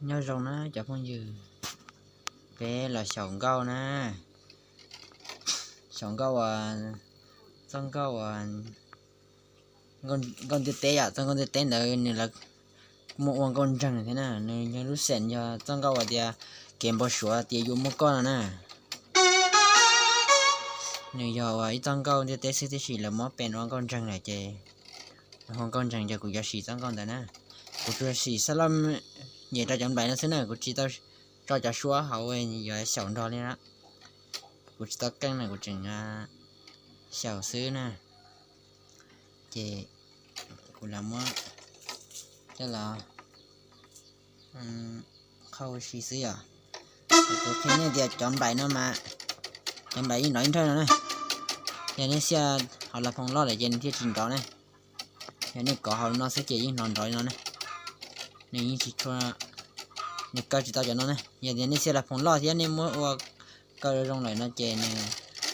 Nyob zoo na cov phooj ywg, peb los xyaum nkauj na, xyaum nkauj uas, txoj nkauj uas nkauj ntiaj teb yom, txoj nkauj ntiaj teb ntawd nws lawv muaj ua nkauj ntseeg thiab na, nws yog lub xeem yog txoj nkauj uas tias kev npau suav tias yuav muaj koj no na. Nws yog uas ib txoj nkauj ntiaj teb xwb tiam sis lawv muab pem ua nkauj ntseeg lawm ces, ua nkauj ntseeg ces kuv yuav sim txoj nkauj ntawd na. Kuv tsuas sim xab laj nyem rau cov nplaim no xwb na, kuv tsis tau tso cov suab hauv yuav xyaum nrog li na. Kuv tsis tau keej na, kuv tseem xyaum xwb na. Ces kuv lam muab coj los qhau ua si xwb yom. Kuv qhia nej tias cov nplaim no mas, cov nplaim yeej nrov ib nrhawj no na. Yog nej xiaj hauv las phoos loj lawm ces nws thiaj tsis nrov ne. Yog nej kov hauv no xwb ces yeej hnov nrov li no ne. Nws yeej tsis tshua, nws kaw tsis tau cov no ne. Yog tias nej xiaj las phoos loj thiab nej muab ua kaw zoo lawm no ces nws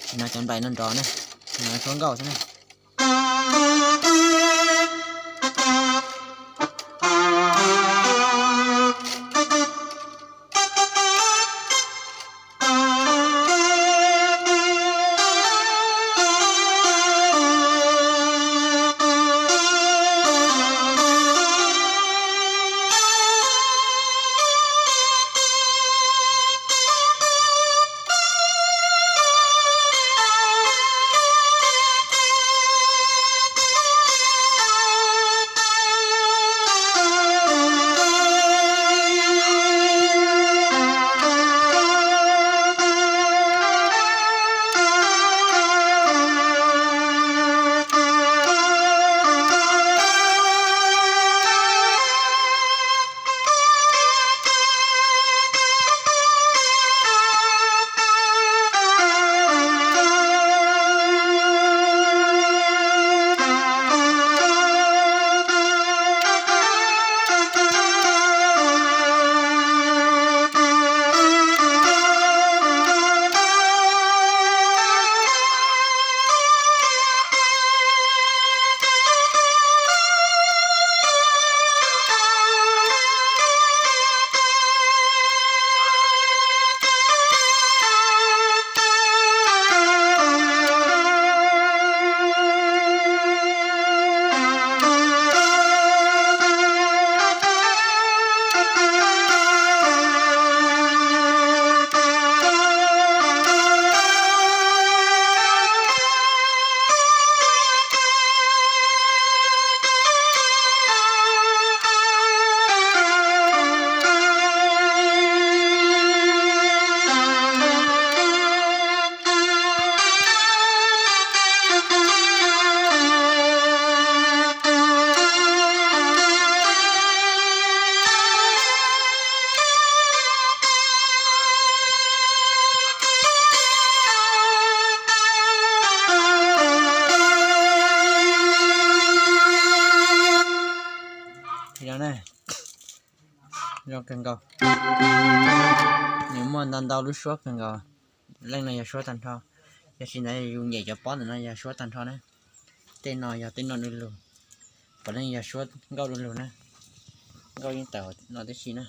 tsis hnov cov nplaim no nrov ne, tsis hnov suab nkauj xwb ne. Li no ne, zoo kawg nkaus. Nws muaj ntau ntau lub suab kawg nkaus. Leej no yog suab tag nrho, yog tsis ntawd yus nyem cov pob ntawm no yog suab tag nrho na. Tej no yog tej no du lug, puav leej yog suab nkauj du lug na. Nkauj yeej tawm no tib si na.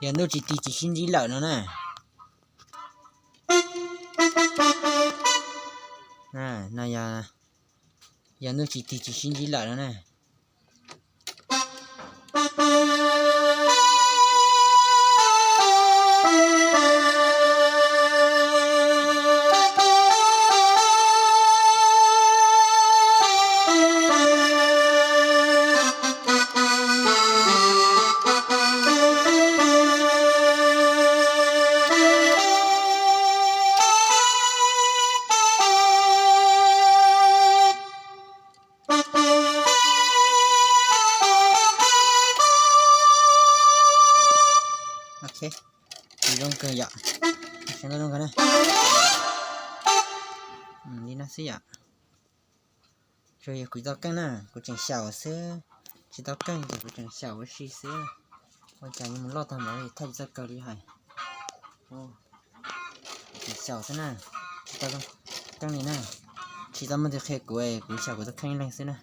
Yog ntuj tsis tig tsis sib ntsib lawm no na. No yog ntuj tsis tig tsis sib ntsib lawm no na. Ok, zoo kawg yom. Zoo kawg na. Li no xwb yom. Tsuas yog kuv tau keej na, kuv tseem xyaum xwb, tsis tau keej ces kuv tseem xyaum ua si xwb. Ua cas yuav mus loj tag npaum li, thaij tsis txog kawg li hais. Tseem xyaum xwb na, tsis tau keej li na. Tsis tau muaj tus qhia kuv, kuv xyaum kuv tau keej ib leeg xwb na.